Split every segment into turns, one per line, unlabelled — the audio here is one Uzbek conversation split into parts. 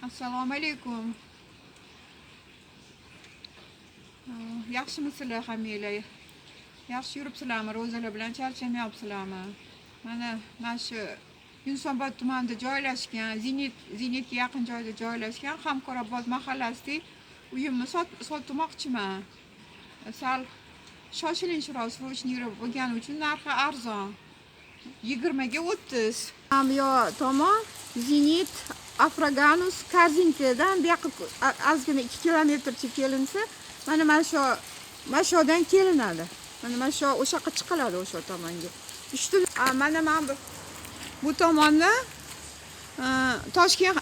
Assalomu alaykum. Yaxshimisizlar hammanglar? Yaxshi yuribsizlarmi? Ro'zalar bilan charchamayapsizlarmi? Mana shu Yunusobod tumanida joylashgan, Zenitga yaqin joyda joylashgan Hamkorobod mahallasidagi uyimni sotmoqchiman. Sal shoshilinchroq, срочный bo'lgani uchun narxi arzon. 20 ga 30. Ham yo tomon Zenit, Afroganus, Korzinkadan bu yoqqa ozgina 2 kilometrcha kelinsa, mana shu yoqdan kelinadi. Mana shu o'sha yoqqa chiqiladi, o'sha tomonga. Uchta mana bu tomonda Toshkent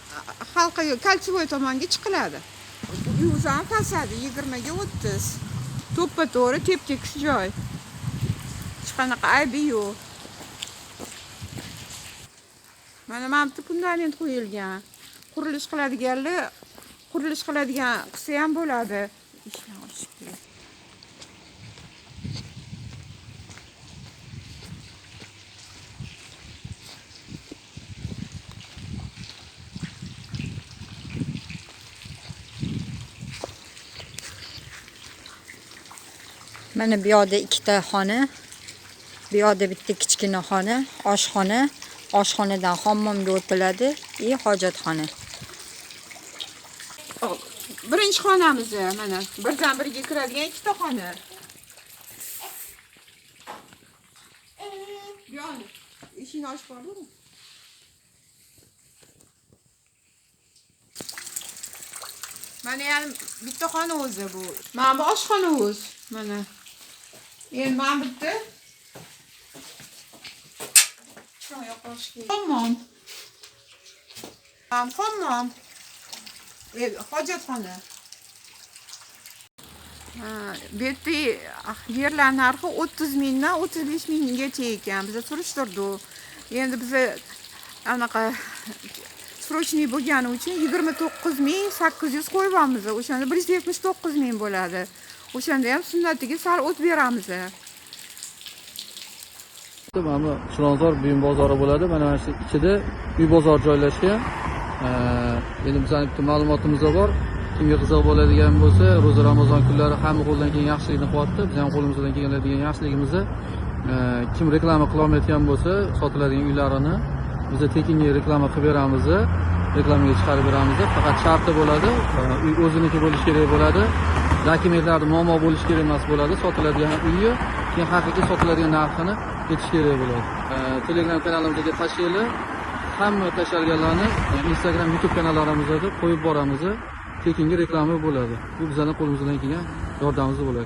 halqa Кольцевой tomonga chiqiladi. Uy o'zini fasadi 20 ga 30. To'ppa to'g'ri, tep-tekis joy. Hech qanaqa aybi yo'q. Mana bu fundament qo'yilgan. Qurilish qiladiganlar qurilish qiladigan qilsa ham bo'ladi. Ishni ochish kerak.
Mana bu yoqda ikkita xona, bu yoqda bitta kichkina xona, oshxona, oshxonadan hammomga o'tiladi и hojatxona.
Birinchi xonamiz mana birdan birga kiradigan ikkita xona. Bu yoqni eshikni ochib bormi? Mana yana bitta xona o'zi bu. Mana bu oshxona o'zi. Mana. Endi mana bitta hammom. Hammom. Hojatxona. Bu yerda yerlar narxi 30 mingdan 35 minggacha ekan. Biz surishtirdik. Endi biza anaqa срочный bo'lgani uchun 29 800 qo'yyapmiz. O'shanda 179 ming bo'ladi. O'shanda ham sunnatiga sal o't beramiz.
Mana bu Chilonzor buyum bozori bo'ladi. Mana shu ichida uy bozor joylashgan. Endi bizning bitta ma'lumotimiz bor. Kimga qiziq bo'ladigan bo'lsa, ro'za Ramazon kunlari hamma qo'ldan kelgan yaxshilikni qilyapti. Biz ham qo'limizdan kelgan yaxshiligimizni kim reklama qila olmayotgan bo'lsa, sotiladigan uylarini biz tekinga reklama qilib beramiz, reklamaga chiqarib beramiz. Faqat sharti bo'ladi, uy o'ziniki bo'lishi kerak bo'ladi. Dokumentlarda muammo bo'lishi kerak emas bo'ladi. Sotiladigan uyni keyin haqiqiy sotiladigan narxini aytish kerak bo'ladi. Telegram kanalimizga tashlaylik. Hamma tashalganlarni Instagram, YouTube kanallarimizda qo'yib boramiz. Tekinga reklama bo'ladi. Bu bizning qo'limizdan kelgan yordamimiz bo'ladi.